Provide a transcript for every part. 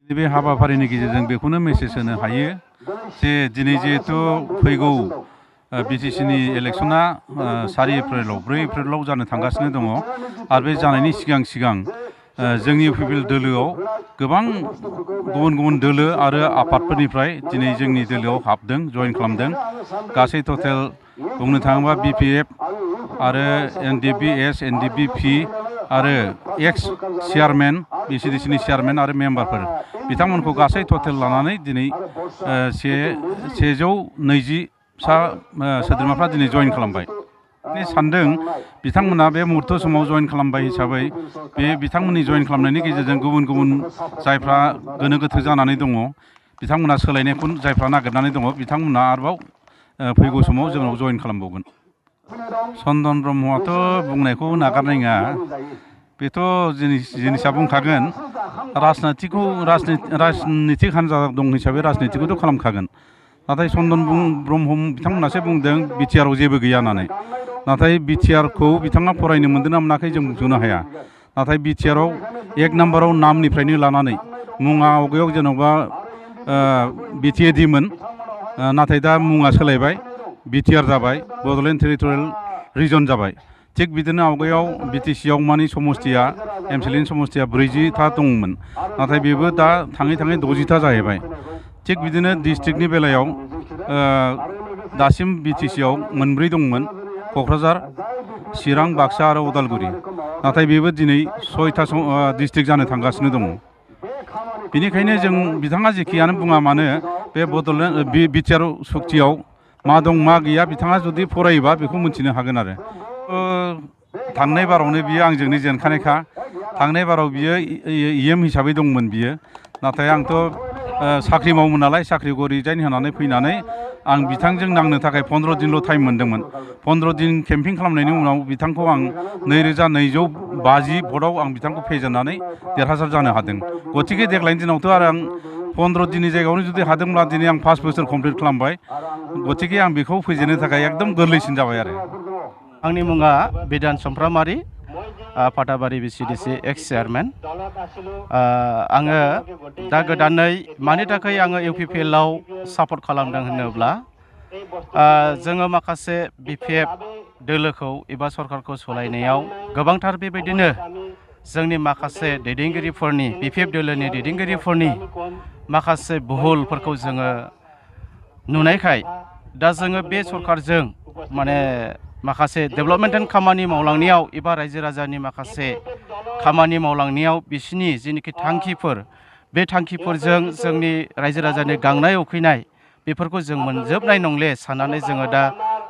बे हाबाफारिनि गेजेरजों बेखौनो मेसेज होनो हायो जे दिनै जिहेतु फैगौ बिटिसिनि इलेक्सना 4 एप्रिलाव 4 एप्रिलाव जानो थांगासिनो दङ आरो बे जानायनि सिगां जोंनि इउपिपिएल दोलोआव गोबां गुबुन दोलो आरो आफादफोरनिफ्राय दिनै जोंनि दोलोआव हाबदों जइन खालामदों गासै टटेल बुंनो थाङोबा बिपिएफ आरो एनडिपिएस एनडिपिपि आरो एक्स चेयारमेन बिसिडिसिनि चेयारमेन आरो मेम्बारफोर बिथांमोनखौ गासै टटेल लानानै दिनै 120 सा सोद्रोमाफ्रा दिनै जइन खालामबाय सानदों बिथांमोना बे मुहूर्त समाव जइन खालामबाय हिसाबै बे बिथांमोननि जइन खालामनायनि गेजेरजों गुबुन जायफ्रा गोनो गोथो जानानै दङ बिथांमोना सोलायनायखौ जायफ्रा नागिरनानै दङ बिथांमोना आरोबाव फैगौ समाव जोंनाव जइन खालामबावगोन चन्दन ब्रह्मआथ' बुंनायखौ नागारनाय नङा बेथ' जिनिसा बुंखागोन राजनितिक हान्जा दं हिसाबै राजनितिखौथ' खालामखागोन नाथाय चन्दन ब्रह्म बिथांमोनासो बुंदों बिटिआरआव जेबो गैया होननानै नाथाय बिटिआरखौ बिथाङा फरायनो मोनदों ना मोनाखै जों बुंनो हाया नाथाय बिटिआरआव 1 नाम्बाराव नामनिफ्रायनो लानानै मुङा आवगायाव जेन'बा बिटिएडिमोन नाथाय दा मुङा सोलायबाय बिटिआर जाबाय बड'लेण्ड टेरिटरियेल रिजन जाबाय थिग बिदिनो आवगायाव बिटिसिआव मानि समस्तिया एमसिएलएनि समस्तिया 40था दंमोन नाथाय बेबो दा थाङै 60था जाहैबाय थिग बिदिनो डिस्ट्रिक्टनि बेलायाव दासिम बिटिसिआव 4 दंमोन क'क्राझार चिरां बाक्सा आरो उदालगुरि नाथाय बेबो दिनै 6था डिस्ट्रिक्ट जानो थांगासिनो दङ बेनिखायनो जों बिथाङा जेखियानो बुङा मानो बे बड'लेण्ड बिटिआर सुक्तियाव मा दं मा गैया बिथाङा जुदि फरायोबा बेखौ मिथिनो हागोन आरो थांनाय बारावनो बियो आंजोंनो जेनखानायखा थांनाय बाराव बियो इएम हिसाबै दंमोन बियो नाथाय आंथ' साख्रि मावोमोन नालाय साख्रिखौ रिजाइन होनानै फैनानै आं बिथांजों नांनो थाखाय 15 दिनल' टाइम मोन्दोंमोन 15 दिन केम्पिं खालामनायनि उनाव बिथांखौ आं 2250 भटआव आं बिथांखौ फेजेननानै देरहासार जानो हादों गतिके देग्लायनि दिनावथ' आरो आं 15 दिननि जायगायावनो जुदि हादोंब्ला दिनै आं 5 बोसोर कमप्लिट खालामबाय गतिके आं बेखौ फेजेननो थाखाय एकदम गोरलैसिन जाबाय आरो आंनि मुङा बिधान समफ्रामारि फाथाबारि बिसिडिसि एक्स चेयारमेन आङो दा गोदानै मानि थाखाय आङो इउपिपिएलआव सापर्ट खालामदों होनोब्ला जोङो माखासे बिपिएफ दोलोखौ एबा सरकारखौ सालायनायाव गोबांथार बेबायदिनो जोंनि माखासे दैदेनगिरिफोरनि बिपिएफ दोलोनि दैदेनगिरिफोरनि माखासे भुलफोरखौ जोङो नुनायखाय दा जोङो बे सरकारजों माने माखासे डेभेलपमेन्ट खामानि मावलांनायाव एबा रायजो राजानि माखासे खामानि मावलांनायाव बिसिनि जिनोखि थांखिफोर बे थांखिफोरजों जोंनि रायजो राजानि गांनाय उखैनाय बेफोरखौ जों मोनजोबनाय नंले साननानै जोङो दा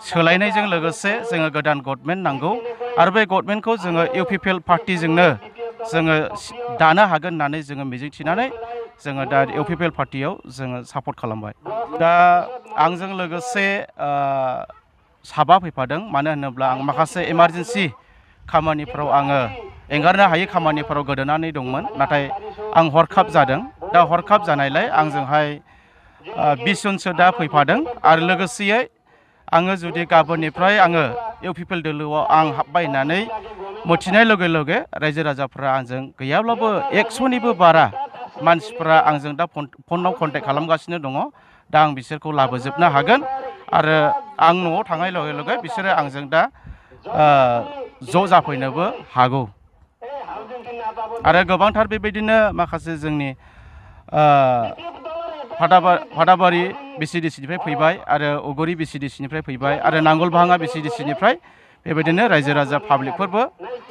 सोलायनायजों लोगोसे जोङो गोदान गभर्नमेन्ट नांगौ आरो बे गभर्नमेन्टखौ जोङो इउपिपिएल पार्टिजोंनो जोङो दानो हागोन होननानै जोङो मिजिंथिनानै जोङो दा इउपिपिएल पार्टियाव जोङो सापर्ट खालामबाय दा आंजों लोगोसे साबा फैफादों मानो होनोब्ला आं माखासे इमारजेन्सि खामानिफ्राव आङो एंगारनो हायै खामानिफोराव गोदोनानै दंमोन नाथाय आं हरखाब जादों दा हरखाब जानायलाय आंजोंहाय 20 जनसो दा फैफादों आरो लोगोसेयै आङो जुदि गाबोननिफ्राय आङो इउपिपिएल दोलोआव आं हाबबाय होननानै मिथिनाय लगे लगे रायजो राजाफ्रा आंजों गैयाब्लाबो 100निबो बारा मानसिफ्रा आंजों दा फनाव कन्टेक्ट खालामगासिनो दङ दा आं बिसोरखौ लाबोजोबनो हागोन आरो आं न'आव थांनाय लगे लगे बिसोरो आंजों दा ज' जाफैनोबो हागौ आरो गोबांथार बेबायदिनो माखासे जोंनि फाथाबारि बिसिडिसिनिफ्राय फैबाय आरो उगुरि बिसिडिसिनिफ्राय फैबाय आरो नांगोलभाङा बिसिडिसिनिफ्राय बेबायदिनो रायजो राजा पाब्लिकफोरबो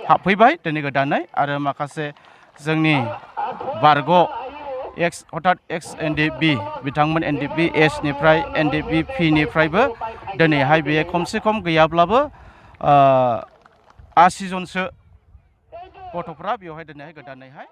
हाबफैबाय दिनै गोदानै आरो माखासे जोंनि बारग' एक्स एनडिपि बिथांमोन एनडिपि एसनिफ्राय एनडिपि पिनिफ्रायबो दिनैहाय बे खमसे खम गैयाब्लाबो 80 जनसो गथ'फ्रा बेवहाय दिनैहाय गोदानैहाय